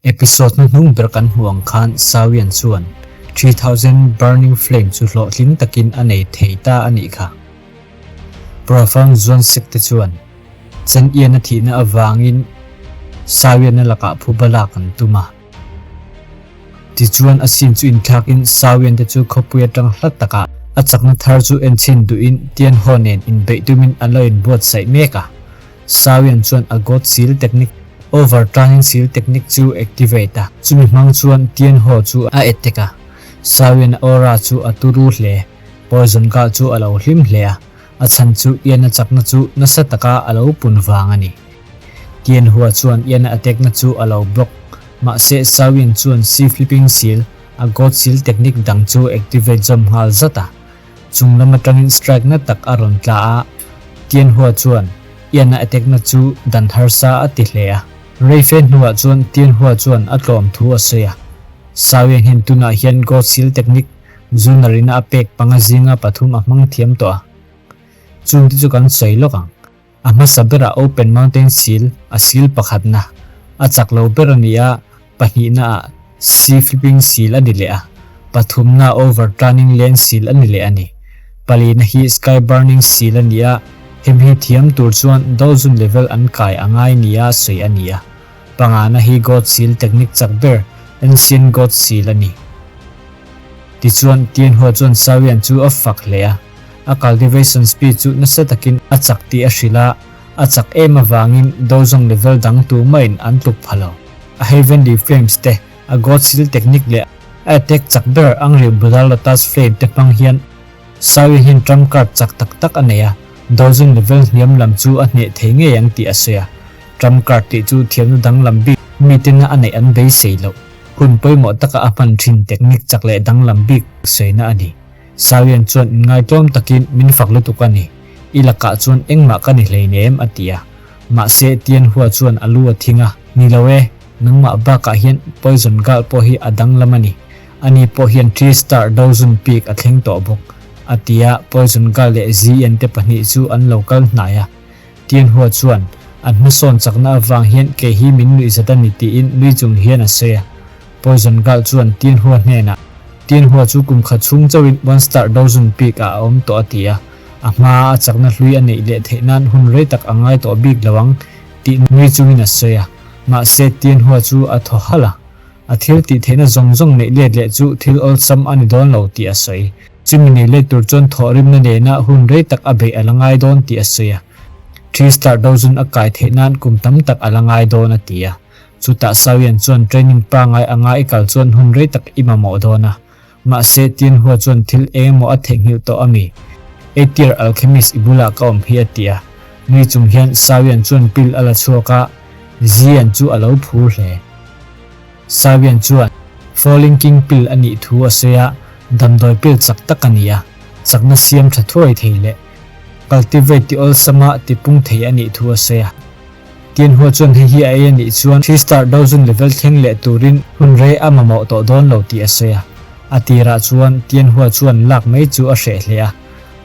Episode hnuhnung ber kan hmuh ang khan Sawian chuan 3000 Burning Flame chu hlawhtling takin a nei thei ta a nih kha. Profound Zuan Sek te chuan Chen Ian a thihna avangin Sawian a lakah phuba lak an tum a. Tichuan a scene chu inthlakin Sawian te chu khawpui atang hla takah a chakna thar chu enchhin duhin Tianho nen inbeih tumin an lo inbuatsaih mek a. Sawian chuan a God Seal Technique, Overturning Seal Technique chu activate a, chumi hmang chuan Tianho chu a attack a. Sawian aura chu a turu hle, Poison Girl chu a lo hlim hle a, a chhan chu Ian-a chakna chu nasa taka a lo pun vang a ni. Tianhua chuan Ian-a attack na chu a lo block, mahse Sawian chuan Sea Flipping Seal, a God Seal Technique dang chu activate zawm nghal zat a. Chung lam atangin strike na tak a rawn tla a, Tianhua chuan Ian-a attack na chu dan harsa a ti hle a. Reife hnuah chuan Tianhua chuan a tlawm thu a sawi a. Sawian hian tunah hian God Seal Technique Zunarina a pek panga zinga pathum a hmang thiam tawh a. Chungte chu kan sawi lawk ang. A hmasa berah Open Mountain Seal a seal pakhatna, a chak lo ber a ni a, pahnihnaah Sea Flipping Seal a ni leh a, pathumnaah Overturning Land Seal a ni leh a ni. Palina hi Sky Burning Seal a ni a, hemi hi thiam tur chuan Dozun level an kai a ngai nia sawi a ni a. Pangana hi God Seal technique chak ber, Ancient God Seal a ni. Tichuan, Tianhua chuan Sawian chu a fak hle a. A cultivation speed chu nasa takin a chak tih a hrilh a, a chak em avangin dozong level dang tu maiin an tluk pha lo. A Heavenly Flames te, a God Seal technique leh a attack chak ber Angry Buddha Lotus Flame te hmang hian Sawi hian trump card chak tak tak a nei a, dozong level hniam lam chu a hneh thei ngei ang tih a sawi a. Trump card tih chu thiamna danglam bik mitena a neih an beisei loh. Hun pawimawh taka a hman thin technique chak leh danglam bik sawina a ni. Sawian chuan inngaihtlawm takin min fak lutuk a ni. I lakah chuan engmah ka ni hleinem a ti a. Mahse Tianhua chuan a lu a thing a, Ni lo e, nangmah bakah hian Poison Girl pawh hi a danglam a ni. Ani pawh hian Three Star Dozun Peak a thleng tawh bawk, a ti a, Poison Girl leh Ziyan te pahnih chu an lo kal hnai a. Tianhua chuan, An hmasawn chakna avang hian kei hi min nuihzat a ni tiin nui chung hian a sawi a. Poison Girl chuan Tianhua hnenah, Tianhua chu kum khat chhung chauhin One Star Dozun Peak ah a awm tawh a ti a. A hmaa a chakna hlui a neih leh theih nan hun rei tak a ngai tawh bik lo ang tih nui chungin a sawi a. Mahse Tianhua chu a thaw halh a. A thil tih theihna zawng zawng neih let leh chu thil awlsam a ni dawn lo tih a sawi. Chumi nei let tur chuan thawhrimna nena hun rei tak a beih a la ngai dawn tih a sawi a. Three Star Dozun a kai theih nan kum tam tak a la ngai dawn a ti a. Chutah Sawian chuan training pangai anga i kal chuan hun rei tak i mamawh dawn a. Mahse Tianhua chuan thil eng emaw a theihnghilh tawh a mi? Eitir alchemist i bulah ka awm hi a ti a. Nui chung hian Sawian chuan pil a la chhuak a, Zian chu a lo phur hle. Sawian chuan Falling King pil a nih thu a sawi a, damdawi pil chak tak a ni a, chakna siam tha thuai thei leh cultivate ti awlsama tipung thei a nih thu a sawi a. Tianhua chuan hei hi a ei a nih chuan Three Star Dozun level thleng leh turin hun rei a mamawh tawh dawn lo tih a sawi a. A tirah chuan Tianhua chuan lak mai chu a hreh hle a,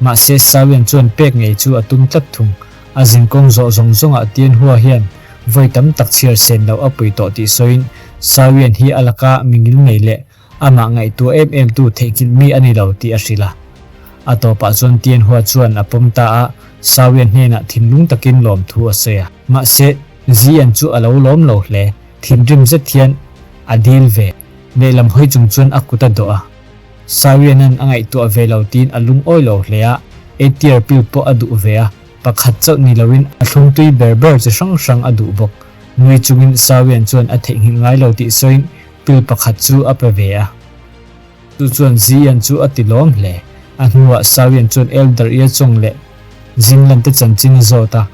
mahse Sawian chuan pek ngei chu a tum tlat thung. A zinkawng zawh zawng zawngah Tianhua hian vawi tam tak chhiar sen loh a pui tawh tih sawiin Sawian hi a laka mingil nei leh amah ngaihtuah em em tu theihnghilh mi a ni lo tih a hrilh a. A tawpah chuan Tianhua chuan a pawm ta a, Sawian hnenah thinlung takin lawmthu a sawi a. Mahse, Zian chu a lo lawm lo hle, thinrim zet hian a dil ve. Lehlam hawi chung chuan a kut a dawh a. Sawianan a ngaihtuah ve lo tiin a lungawi lo hle a, ATR pil pawh a duh ve a, pakhat chauh ni loin a thlum tui ber ber chi hrang hrang a duh bawk. Nui chungin Sawian chuan a theihnghilh ngai lo tih sawiin pil pakhat chu a pe ve a. Chu chuan Zian chu a ti lawm hle. A hnuah Sawian chuan Elder Iachong leh Zinlan te chanchin a zawt a.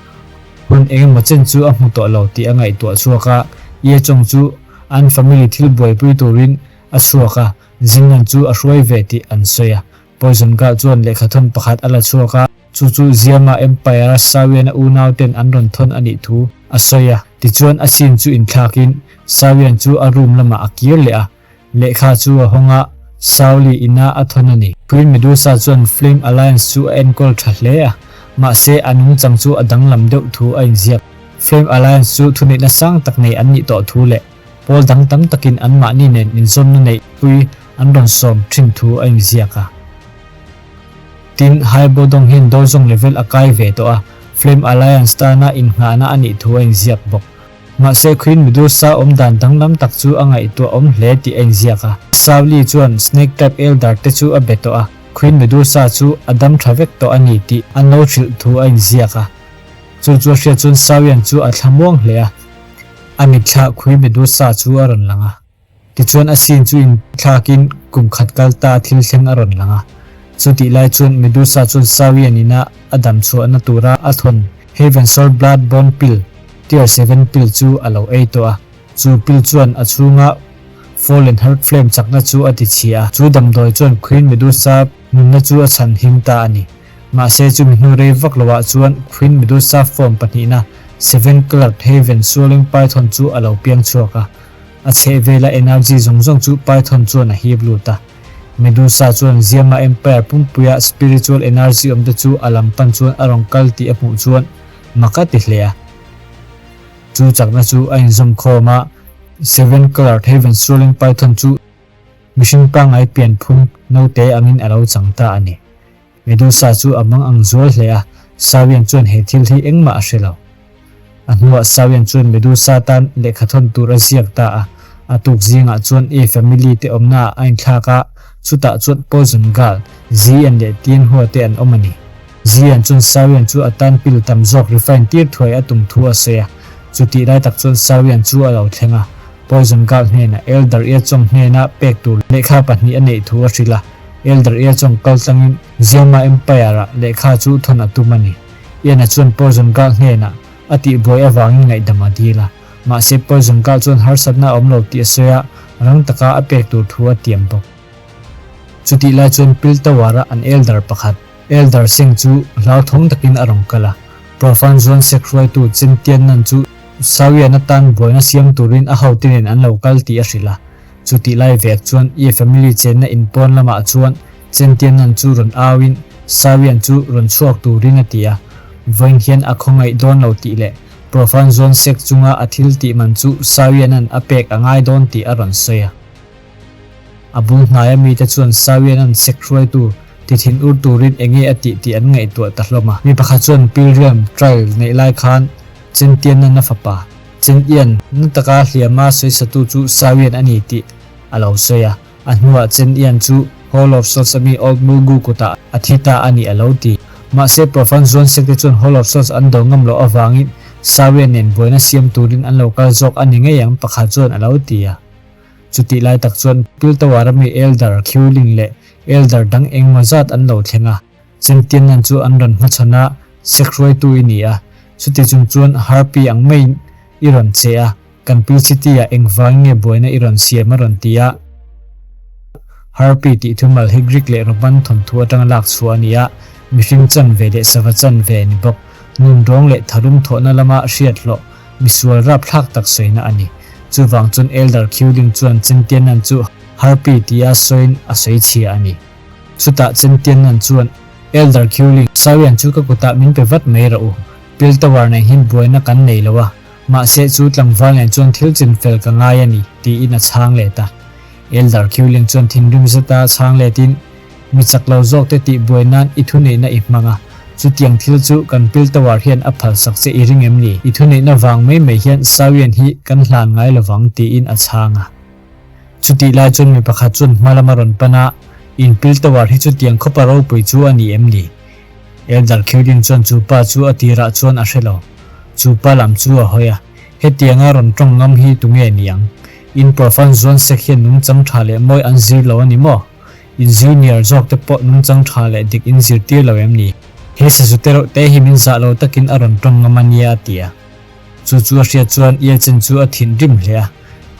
Hun engemaw chen chu a hmu tawh lo tih a ngaihtuah chhuak a. Iachong chu an family thil buaipui turin a chhuak a, Zinlan chu a hruai ve tih an sawi a. Poison Girl chuan lehkhathawn pakhat a la chhuak a. Chu chu Ziama Empire-a Sawian-a unauten an rawn thawn a nih thu a sawi a. Tichuan a scene chu inthlakin Sawian chu a room lamah a kir leh a, lehkha chu a hawng a, Sauli ina a thawn a ni. Queen Medusa chuan Flame Alliance chu a enkawl tha hle a, mahse a nungchang chu a danglam deuh thu a inziak. Flame Alliance chu thuneihna sang tak nei an nih tawh thu leh. Pawl dang tam takin anmahni nen inzawmna neihpui an rawn sawm thin thu a inziak a. Tin, Hai Bodong hian Dozong level a kai ve tawh a, Flame Alliance tana innghahna a nih thu a inziak bawk. Mahse, Queen Medusa awm dan danglam tak chu a ngaihtuah awm hle tih a inziak a. Sauli chuan Snake Tribe Elder te chu a be tawh a, Queen Medusa chu a dam tha vek tawh a ni tih an lo hrilh thu a inziak a. Chu chu a hriat chuan Sauian chu a thlamuang hle a, a mitthla Queen Medusa chu a rawn lang a. Tichuan a scene chu inthlakin kum khat kal ta thil thleng a rawn lang a. Chutih lai chuan Medusa chuan Sawian ina a dam chhuahna tura a thawn Heaven Soul Blood Bone Pill, Tier 7 pill chu a lo ei tawh a. Chu pill chuan a chhunga Fallen Heart Flame chakna chu a ti chhia a. Chu damdawi chuan Queen Medusa nunna chu a chhan him ta a ni. Mahse chumi hnu rei vak loah chuan Queen Medusa form pahnihna Seven Colored Heaven Swallowing Python chu a lo piang chhuak a. A chhehvela energy zawng zawng chu Python chuan a hip lut a. Medusa chuan Ziama Empire pumpuia spiritual energy awmte chu a lam pan chuan a rawn kal tih a hmuh chuan mak a ti hle a. Chu chakna chu a inzawm khawm a, Seven Colored Heaven Swirling Python chu mihring pangngai pianphung naute angin a lo chang ta a ni. Medusa chu a mang ang zual hle a, Sawian chuan he thil hi engmah a hre lo. A hnuah Sawian chuan Medusa tan lehkha thawn tur a ziak ta a, a tuk zingah chuan E family te awmnaah a inthlak a, chutah chuan Poison Girl, Zian leh Tianhua te an awm a ni. Zian chuan Sawian chu a tan pil tam zawk refine tir thuai a tum thu a sawi a, chutih lai tak chuan Sawian chu a lo thleng a, Poison Girl hnenah Elder Iachong hnena pek tur lehkha pahnih a neih thu a hrilh a. Elder Ia chuan kal tlangin Ziama Empire-ah lehkha chu thawn a tum a ni. Ian-a chuan Poison Girl hnenah a tihbuai avangin ngaihdam a dil a. Mahse Poison Girl chuan harsatna a awm lo tih a sawi a, rang taka a pek tur thu a tiam bawk. Chutih lai chuan Piltawara an Elder pakhat, Elder Singh chu hlauthawng takin a rawn kal a. Profan Zuan Sek hruaitu Chen Tiannan chu Sawian atan buaina siam turin a hote nen an lo kal tih a hrilh a. Chutih lai vek chuan Ye family chenna in pawn lamah chuan Chentiannan chu rawn auin Sawian chu rawn chhuak turin a ti a, vawiin hian a khawngaih dawn lo tih leh Profan zawn sek chunga a thil tih man chu Sawianan a pek a ngai dawn tih a rawn sawi a. A bul hnaia mite chuan Sawianan sek hruaitu ti thin ur turin enge a tih tih an ngaihtuah ta hlawm a. Mi pakhat chuan Pilriam trial neih lai khan Chentiannan a fapa Chen Ian, na taka hliama sawisatu chu Sawian a ni tih a lo sawi a. A hnuah Chen Ian chu Hall of Souls ami Old Mulgu kutah a thi ta a ni a lo ti. Mahse Profan Zuansek te chuan Hall of Souls an do ngam loh avangin Sawian nen buaina siam turin an lo kal zawk a ni ngei ang pakhat chuan a lo ti a. Chutih lai tak chuan Piltawar ami Elder Khiuling leh Elder dang engmaw zat an lo thleng a. Chentiannan chu an rawn hmachhawn a, Sekhruaitu i ni a, chuti chung chuan Harpy ang maiin i rawn che a, kan Pil City-ah engvangin nge buaina i rawn siam a rawn ti a. Harpy tih thumal hi Greek leh Roman thawnthu atanga lak chhuah a ni a, mihring chanve leh sava chanve a ni bawk. Nunrawng leh tharum thawhna lama hriat hlawh, misual rapthlak tak sawina a ni. Chuvang chuan Elder Khiuling chuan Chentiannan chu Harpy tia sawiin a sawi chhia a ni. Chutah Chentiannan chuan, Elder Khiuling, Sawian chu ka kutah min pe vat mai rawh u. Pil Tower nen hian buaina kan nei lo a, mahse chu tlangval nen chuan thil chin fel ka ngai a ni, tiin a chhang let a. Elder Khiuling chuan thinrim zeta chhang letin, Mi chak lo zawkte tih buai nan i thuneihna i hmang a, chutiang thil chu kan Pil Tower hian a phalsak che i ring em ni? I thuneihna vang mai mai hian Sawian hi kan hlan ngai lovang, tiin a chhang a. Chutih lai chuan mi pakhat chuan hma lama rawn pan a, In pil tower hi chutiang khawpa ropui chu a ni em ni? Elder Khiuling chuan chu pa chu a tirah chuan a hre lo. Chu pa lam chu a hawi a, Hetianga rawn tawng ngam hi tunge ni ang? In profan zuan sek hian nungchang tha leh mawi an zir lo a ni maw? In junior zawk te pawh nungchang tha leh dik in zirtir lo em ni? He sazu te reuh te hi min zah lo takin a rawn tawng ngam a nia a ti a. Chu chu a hriat chuan Ye Chen chu a thinrim hle a,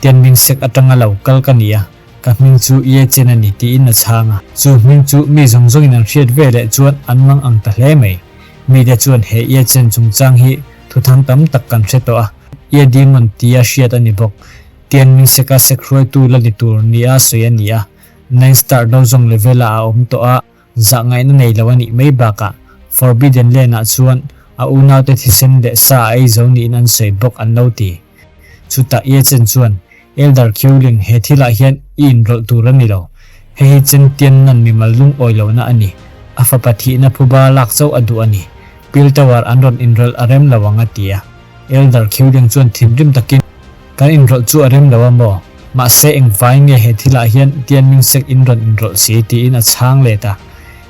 Tian Ming Sek atanga lo kal ka ni a, ka hming chu Ye Chen a ni tiin a chhang a. Chu hming chu mi zawng zawngin an hriat ve leh chuan an mang ang ta hle mai. Mite chuan he Ye Chen chungchang hi thuthang tam tak kan hre tawh a, Ye Demon tia hriat a ni bawk. Tian Ming Seka sek hruaitu la ni tur nia sawi a ni a, Nine Star Dozong level-ah a awm tawh a, Zah ngaihna nei lo a nih mai bakah Forbidden Land-ah chuan a unaute thisen leh sa a ei zo niin an sawi bawk an lo ti. Chutah Ye Chen chuan, Elder Qiuling, he thilah hian i inrawlh tur a ni lo. Hei hi Chen Tian Nan mimal lungawi lohna a ni. A fapa thihna phuba lak chauh a duh a ni. Pil Tower an rawn inrawlh a rem lo ang a ti a. Elder Qiuling chuan thinrim takin, Kan inrawlh chu a rem lo a maw? Mahse engvai nge he thilah hian Tianming Sek in rawn inrawlh si? tiin a chhang let a.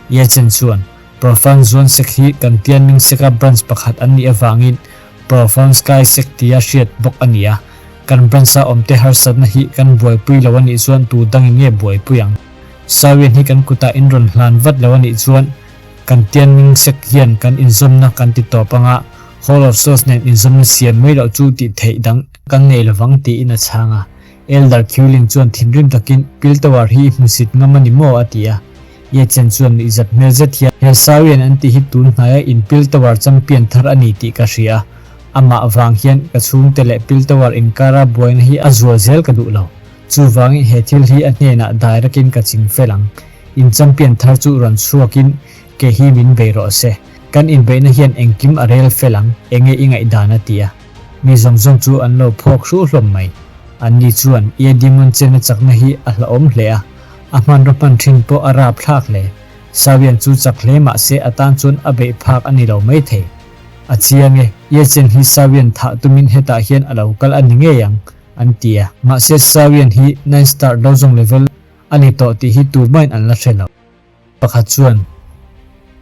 Ye Chen chuan, Profound Zuan Sek hi kan Tianming Sek-a branch pakhat an nih avangin Profound Sky Sek tia hriat bawk a ni a. Kan branch-a awmte harsatna hi kan buaipui lo a nih chuan tu dangin nge buaipui ang? Sawian hi kan kutah in rawn hlan vat lo a nih chuan kan Tianming Sek hian kan inzawmna kan ti tawp anga Hall of Souls nen inzawmna siam mai loh chu tih theih dang kan nei lovang tiin a chhang a. Elder Qiuling chuan thinrim takin Pil Tower hi i hmusit ngam a ni maw? a ti a. Ye Chen chuan nuihzat hmel zet hian He Sawian an tih hi tun hnaia in Pil Tower champion thar a ni tih ka hria a. Amah vang hian ka chhungte leh Pil Tower inkara buaina hi a zual zel ka duh lo. Chuvangin he thil hi a hnenah dairakin ka ching fel ang. In champion thar chu rawn chhuakin ke hi min bei rawh se. Kan inbeihna hian engkim a rel fel ang, enge i ngaihdan a ti a. Mi zawng zawng chu an lo phawk hruh hlawm mai. Anni chuan Ie Demon chena chakna hi a hlauhawm hle a, a hmanraw hman thin pawh a rapthlak hle. Sawian chu chak hle mah se a tan chuan a beih phak a ni lo maithei. A chiang e, Ye Chen hi Sawian thah tumin hetah hian a lo kal a ni ngei ang, an ti a. Mahse Sawian hi Nine Star Dozong level a ni tawh tih hi tumahin an la hre lo. Pakhat chuan,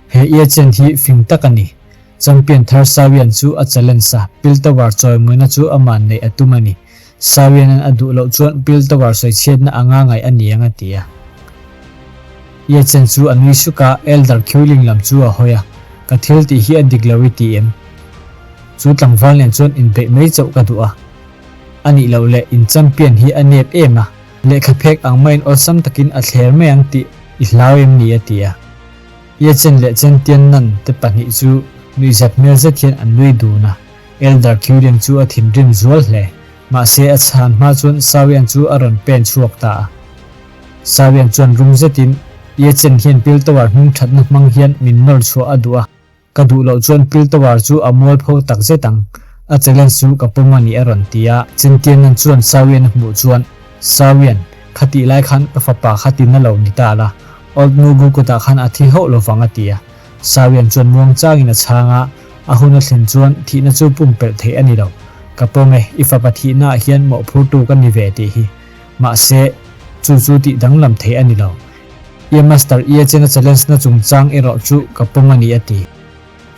He Ye Chen hi fing tak a ni. Champion thar Sawian chu a challenge a, Pil Tower chawimawina chu aman neih a tum a ni. Sawianan a duh loh chuan Pil Tower sawichhiatna anga ngaih a ni ang a ti a. Ye Chen chu a nui suk a, Elder Qiuling lam chu a hawi a, Ka thil tih hi a dik lo i ti em? Chu tlangval nen chuan inbeih mai chauh ka duh a. A nih loh leh in champion hi a nep em a, lehkha phek ang maiin awlsam takin a thler mai ang tih i hlau em ni a ti a. Ye Chen leh Chen Tian Nan te pahnih chu nuihzat hmel zet hian an nui dun a. Elder Qiuliang chu a thinrim zual hle. Mahse a chhan hma chuan Sawian chu a rawn pen chhuak ta a. Sawian chuan rum zetin, Ye Chen hian Pil Tower hming thatna hmang hian min nawr chhuah a duh a, ka duh loh chuan Pil Tower chu a mualpho tak zet ang. A challenge chu ka pawm a ni a rawn ti a. Chentianan chuan Sawian a hmuh chuan, Sawian, khatih lai khan ka fapa kha tina lo ni ta la, Old Mugu kutah khan a thi hauh lovang a ti a. Sawian chuan muangchangin a chhang a, a hun a thlen chuan thihna chu pumpelh theih a ni lo. Ka pawm e, i fapa thihnaah hian mawhphurtu ka ni ve tih hi. Mahse, chu chu tih danglam theih a ni lo. Ia Master Ia chena challenge na chungchang erawh chu ka pawm a ni a ti.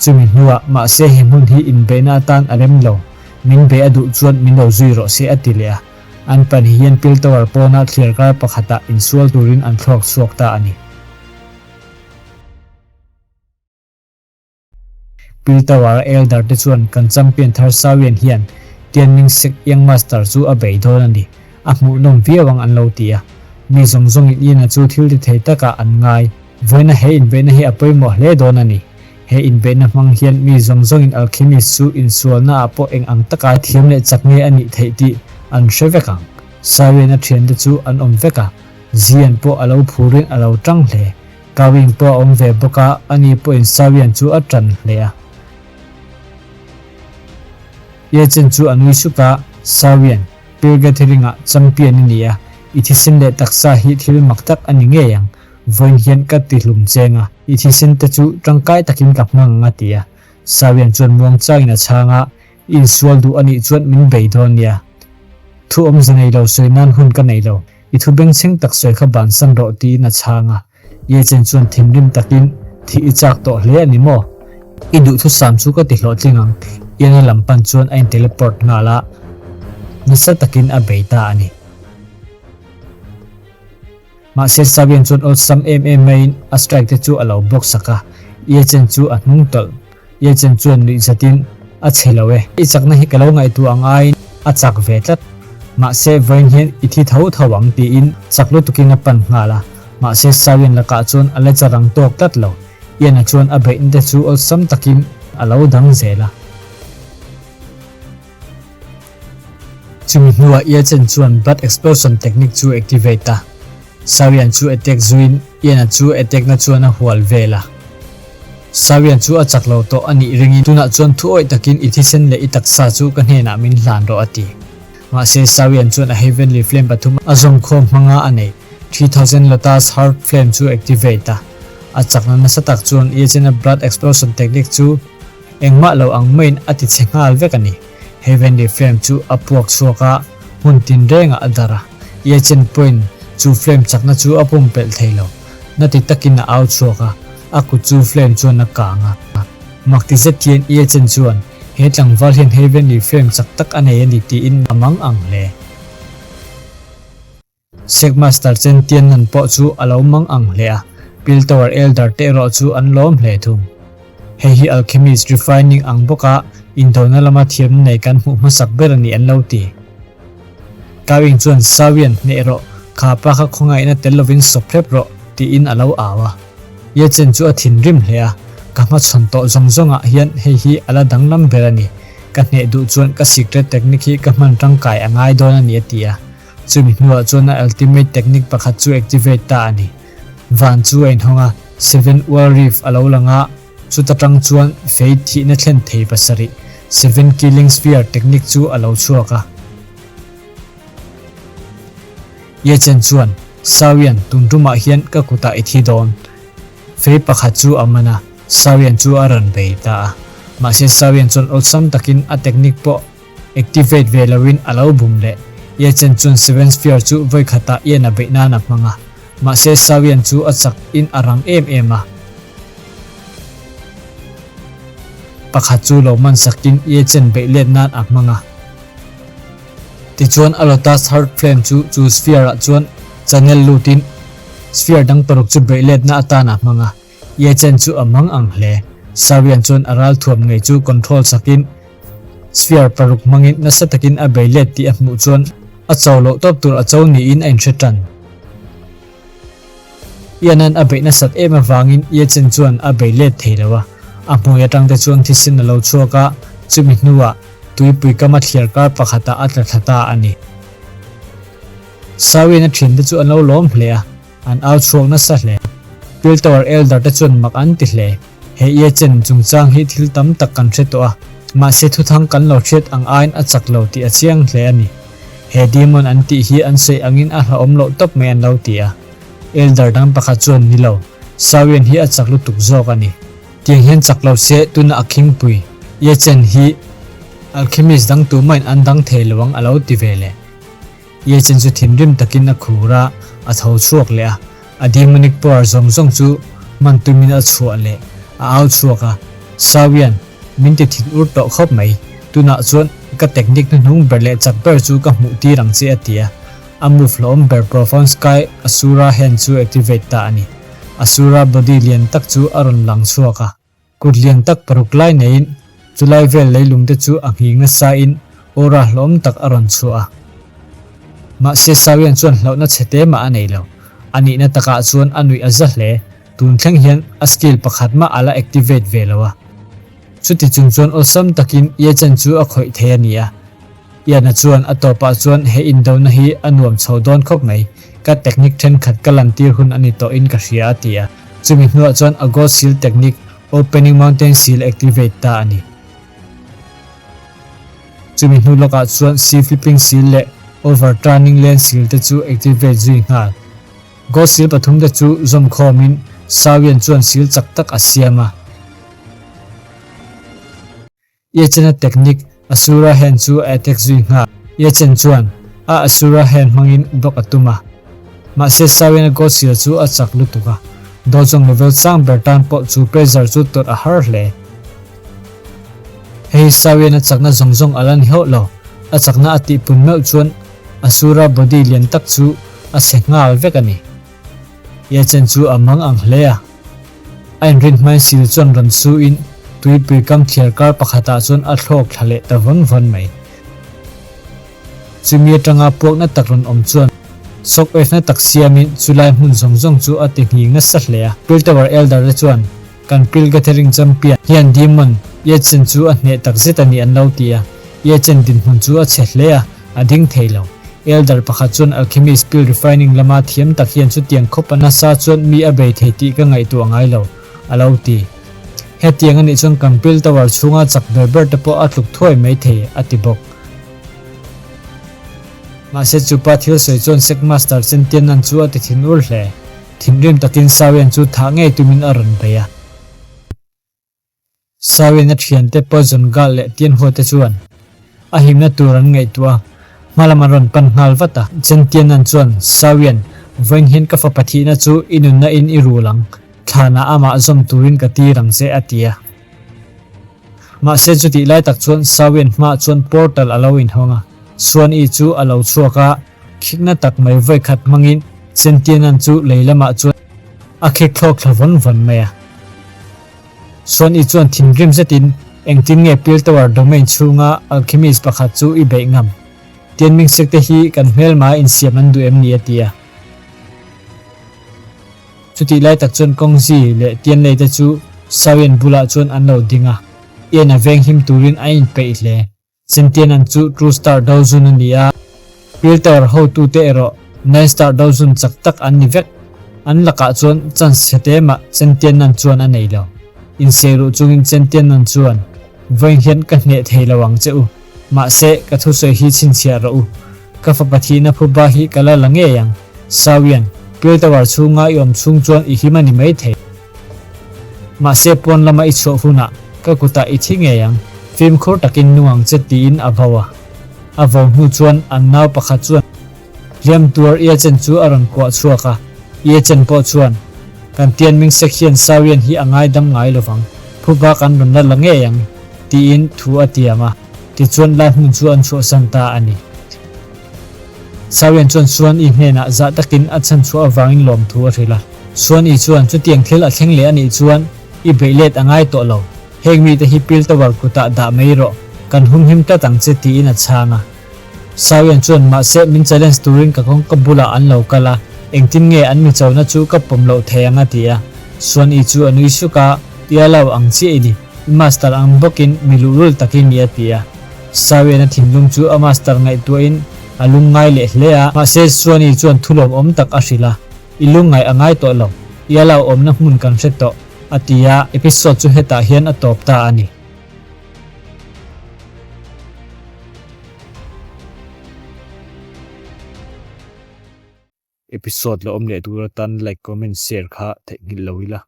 Chumi hnuah, mahse he hmun hi inbeihna atan a rem lo, min bei a duh chuan min lo zui rawh se a ti leh a. An pahnih hian Pil Tower pawna thliarkar pakhatah insual turin an thlawk chhuak ta a ni. Pil Tower-a Elder te chuan kan champion thar Sawian hian Tianming Sek Young Master chu a bei dawn a ni, a hmuhnawm viau ang an lo ti a. Mi zawng zawngin Ian-a chu thil ti thei takah an ngai. Vawiina he inbeihna hi a pawimawh hle dawn a ni. He inbeihna hmang hian mi zawng zawngin Alchemist chu insualnaah pawh eng ang taka thiam leh chak nge a nih theih tih an hre vek ang. Sawian-a thiante chu an awm vek a, Zian pawh a lo phurin a lo tang hle. Kawing pawh a awm ve bawk a, ani pawhin Sawian chu a tan hle a. Ye Chen chu a nui suk a, Sawian, Pure Gathering-ah champion i ni a, i thisen leh taksa hi thil mak tak a ni ngei ang. Vawiin hian ka ti hlum cheng a, i thisen te chu tangkai takin ka hmang ang a ti a. Sawian chuan muangchangin a chhang a, I insual duh a nih chuan min bei dawn nia. Thu awmze nei lo sawi nan hun ka nei lo. I thu bengchheng tak sawi kha bansan rawh tiin a chhang a. Ye Chen chuan thinrim takin, Thih i chak tawh hle a ni maw? I duhthusam chu ka ti hlawhtling ang. Ian-a lam pan chuan a in-teleport nghal a, nasa takin a bei ta a ni. Mahse Sabian chuan awlsam em em maiin a strike te chu a lo block sak a, Ye Chen chu a hnung tawlh. Ye Chen chuan nuih zatin, A chhe lo e, i chakna hi ka lo ngaihtuah ang aiin a chak ve tlat. Mahse vawiin hian i thi tho tho ang tiin chak lutukin a pan nghal a. Mahse Sabian lakah chuan a la cha rang tawk tlat lo. Ian-a chuan a beihna te chu awlsam takin a lo dang zel a. Chumi hnuah Iachen chuan Blood Explosion technique chu activate a, Sawian chu attack zuiin Ian-a chu attack na chuan a hual vel a. Sawian chu a chak lo tawh a nih ringin tunah chuan thu awih takin i thisen leh i taksa chu ka hnenah min hlan rawh a ti. Mahse Sawian chuan a Heavenly Flame pathum a zawmkhawm hmanga a neih 3000 Lotus Heart Flame chu activate a. A chakna nasa tak chuan Ye Chen-a Blood Explosion technique chu engmah lo ang maiin a ti chhe nghal vek a ni. Heavenly Flame chu a puak chhuak a, hmun tinrengah a darh a. Ye Chen pawhin chu flame chakna chu a pumpelh thei lo. Na ti takin a au chhuak a, a kut chu flame chuan a kang a. Mak ti zet hian Ye Chen chuan he tlangval hian Heavenly Flame chak tak a nei a ni tiin a mang ang hle. Sek Master Chen Tiannan pawh chu a lo mang ang hle a, Pill Tower Elder te erawh chu an lawm hle thung. Hei hi Alchemist Refining ang bawka indona lama thiamna nei kan hmuh hmasak ber a ni an lo ti. Kawing chuan Sawian hneh rawh, kha pa kha khawngaihna tel lovin sawp hrep rawh, tiin a lo au a. Ye Chen chu a thinrim hle a, Ka hmachhawn tawh zawng zawngah hian hei hi a la danglam ber a ni. Ka hneh duh chuan ka secret technique hi ka hman tangkai a ngai dawn a ni a ti a. Chumi hnuah chuan a ultimate technique pakhat chu activate ta a ni. Van chu a inhawng a, Seven Wall Reef a lo lang a, chuta tang chuan fei thihna thlen thei pasarih, Seven Killing Sphere technique chu a lo chhuak a. Ye Chen chuan, Sawian, tun tumah hian ka kutah i thi dawn. Fei pakhat chu a man a, Sawian chu a rawn bei ta a. Mahse Sawian chuan awlsam takin a technique pawh Activate ve loin a lo bum leh. Ye Chen chuan Seven Sphere chu vawi khatah Ian a beih nan a hmang a. Mahse Sawian chu a chak in a rang em em a. Pakhat chu lo man sakin Ye Chen beih let nan a hmang a. Tichuan a Lotus Heart Flame chu chu Sphere ah chuan channel lutin Sphere dang paruk chu beih letna atan a hmang a. Ye Chen chu a mang ang hle. Sawian chuan a ral thuam ngei chu control sakin Sphere paruk hmangin nasa takin a bei let tih a hmuh chuan a cho loh tawp tur a cho niin a inhre tan. Ian-a'n a beih nasat em avangin Ye Chen chuan a bei let thei lo a, a hmui atang te chuan thisen a lo chhuak a, chumi hnuah tuipui kama thliar kar pakhatah a tla thla ta a ni. Sawian-a thiante chu an lo lawm hle a. An au chhuak nasa hle. Piltower Elder te chuan mak an ti hle. He Ye Chen chungchang hi thil tam tak kan hre tawh a, mahse thuthang kan lo hriat ang aiin a chak lo tih a chiang hle a ni. He demon an tih hi an sawi angin a hlauhawm loh tawp mai an lo ti a. Elder dang pakhat chuan ni lo, Sawian hi a chak lutuk zawk a ni. Tiang hian chak lo se tuna a khingpui Ye Chen hi alchemist dang tumahin an dang thei lo ang a lo ti ve leh. Ye Chen chu thinrim takin a khur a, a tho chhuak leh a. A demonic power zawng zawng chu hman tumin a chhuah leh a au chhuak a, Sawian, min ti thin ur tawh khawp mai. Tunah chuan ka technique hnuhnung ber leh chak ber chu ka hmuh tir ang che a ti a. A move hlawm ber Profound Sky Asura Hand chu activate ta a ni. Asura body lian tak chu a rawn lang chhuak a. Kut lian tak paruk lai neiin chulai vel leilung te chu a nghing nasa in aura hlawm tak a rawn chhuah a. Mahse Sawian chuan hlauhna chhe te mah a nei lo. A nihna takah chuan a nuih a za hle. Tun thleng hian a skill pakhat mah a la activate ve lo a. Chuti chung chuan awlsam takin Ye Chen chu a khawih thei a ni a. Iana chuan a tawpah chuan he indona hi a nuam chho dawn khawp mai, ka technique thenkhat ka lantir hun a ni tawhin ka hria a ti a. Chumi hnuah chuan a Ghost Seal technique, Opening Mountain Seal activate ta a ni. Chumi hnu lawkah chuan Sea Flipping Seal leh Overturning Land Seal te chu activate zui nghal. Ghost Seal pathum te chu zawmkhawmin Sawian chuan seal chak tak a siam a. Ye-Chen-a technique Asura Hand chu a attack zui nghal. Ye-Chen chuan a Asura Hand hmangin block a tum a. Mahse Sawian-a gold seal chu a chak lutuk a, Dojong level sang ber tan pawh chu pressure chu tawrh a har hle. Hei hi Sawian-a chakna zawng zawng a la ni hauh lo. A chakna a tihpun meuh chuan Asura body lian tak chu a chhe nghal vek a ni. Ye-Chen chu a mang ang hle a. A inrin hmain sil chuan rawn su in tuipui kam thliar kar pakhatah chuan a thlawk thla leh ta vawn vawn mai. Chumi atanga puakna tak rawn awm chuan shock wave na tak siamin chulai hmun zawng zawng chu a ti nghing nasa hle a. Pil Tower Elder te chuan kan Pil Gathering Champion hian Demon Ye Chen chu a hneh tak zet a ni an lo ti a. Ye Chen dinhmun chu a chhe hle a, a ding thei lo. Elder pakhat chuan alchemist pill refining lama thiam tak hian chutiang khawp a nasa chuan mi a bei thei tih ka ngaihtuah ngai lo, a lo ti. Hetiang a nih chuan kan pill tower chhunga chak ber ber te pawh a tluk thuai mai thei, a ti bawk. Mahse chupa thil sawi chuan Sect Master Chentianan chu a ti thinur hle. Thinrim takin Sawian chu thah ngei tumin a rawn bei a. Sawian a thiante Poison Gal leh Tianhua te chuan a himna tur an ngaihtuah a, hmalam an rawn pan nghal vat a. Chentianan chuan Sawian, Vawiin hian ka fapa thihna chu i nunna in i rul ang, thlanah amah zawm turin ka tir ang che, a ti a. Mahse chutih lai tak chuan Sawian hmaah chuan portal a lo inhawng a, Suan-i chu a lo chhuak a, khikna tak mai vawi khat hmangin Chentianan chu lei lamah chuan a khik thlawk thla vawn vawn mai a. Suan-i chuan thinrim zetin, Engtin nge Pil Tower domain chhunga alchemist pakhat chu i beih ngam? Tianming sek te hi kan hmelma insiam an duh em ni? a ti a. Chutih lai tak chuan Kawngzi leh Tianlei te chu Sawian bulah chuan an lo ding a, Ian a venghim turin a inpeih hle. Chentianan chu True Star Dozun a ni a, Pil Tower hotute erawh Nine Star Dozun chak tak an ni vek. An lakah chuan chance chhe te mah Chentianan chuan a nei lo. Insehruh chungin Chentianan chuan, Vawiin hian ka hneh thei lo ang che u. Mahse, ka thusawi hi chhinchhiah rawh u. Ka fapa thihna phuba hi ka la la ngei ang. Sawian, Pil Tower chhunga i awm chhung chuan i him a ni maithei. Mahse pawn lama i chhuah hunah ka kutah i thi ngei ang, fimkhur takin nung ang che tiin a vo a. A vo hnu chuan an nau pakhat chuan hliam tuar Iachen chu a rawn kuah chhuak a, Iachen pawh chuan, Kan Tianming sek hian Sawian hi a ngaidam ngai lovang, phuba kan rawn la la ngei ang, tiin thu a tiam a, tichuan lai hmun chu an chhuahsan ta a ni. Sawian chuan Suan-i hnenah zah takin a chhan chhuah avangin lawmthu a hrilh a. Suan-i chuan chutiang thil a thleng leh a nih chuan i beih let a ngai tawh lo. Heng mite hi Pil Tower kutah dah mai rawh, kan humhim tlat ang che tiin a chhang a. Sawian chuan mahse min challenge turin ka kawngka bulah an lo kal a, engtin nge an mi chona chu ka pawm loh thei ang a ti a. Suan-i chu a nui suk a, Tia lo ang chiah i ni, i master ang bawkin mi luhlul tak i ni a ti a. Sawian a thinlung chu a master ngaihtuahin a lungngai leh hle a, mahse Suani chuan thulawmawm tak a hrilh a, I lungngai a ngai tawh lo, i a lo awmna hmun kan hre tawh, a ti a, episode chu hetah hian a tawp ta a ni. Episode la awm leh tur atan like, comment, share kha theihnghilh lo ila,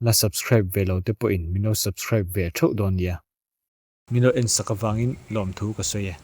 la subscribe ve lo te pawhin min lo subscribe ve theuh dawn nia. Min lo en sak avangin lawmthu ka sawi e.